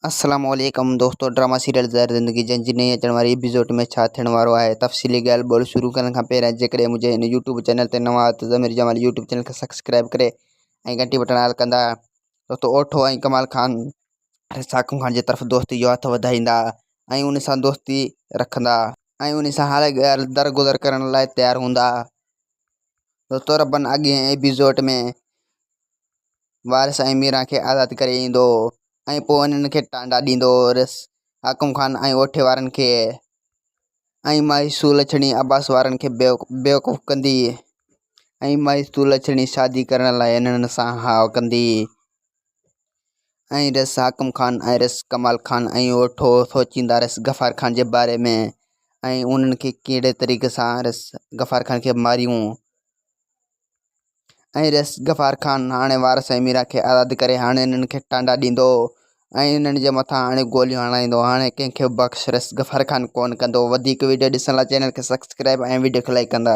السلام عليڪم دوستو ڊراما سيريل زهر زندگي جنهن جي نئين اچڻ واري ايپيسوڊ ۾ ڇا ٿيڻ وارو آهي تفصيلي ڳالهه ٻولهه شروع ڪرڻ کان پهريان جيڪڏهن منهنجي هن يوٽيوب چينل تي نوان آهيو ته ضمير جمالي يوٽيوب چينل کي سبسڪرائب ڪري ۽ گهنٽي بٽڻ آل ڪندا دوستو اوٺو ۽ ڪمال خان ساڪم خان جي طرف دوستي جو هٿ وڌائيندا ۽ ان سان دوستي رکندا ۽ ان سان هر ڳالهه درگذر ڪرڻ لاء تيار هوندا دوستو ربن اڳئين ايپيسوڊ ۾ وارث ۽ ميران کي آزاد ڪري ايندو ۽ پوء انهن کي ٽانڊا ڏيندو رس حاڪم خان ۽ اوٺي وارن کي ۽ مائي سولڇڻي عباس وارن کي بيوقوف ڪندي ۽ مائي سولڇڻي شادي ڪرڻ لاء انهن سان ها ڪندي ۽ رس حاڪم خان ۽ رس ڪمال خان ۽ اوٺو سوچيندا رس غفار خان جي باري ۾ ۽ انهن کي ڪهڙي طريقي سان رس غفار خان کي ماريون. ۽ رئيس غفار خان هاڻي وارث ۽ ميرا کي آزاد ڪري هاڻي انهن کي ٽانڊا ڏيندو ۽ انهن جي مٿان هاڻي گوليون هڻائيندو هاڻي ڪنهن کي به بخش رئيس غفار خان ڪونه ڪندو وڌيڪ ويڊيو ڏسڻ لاء چينل کي سبسڪرائب ۽ ويڊيو کي لائيڪ ڪندا.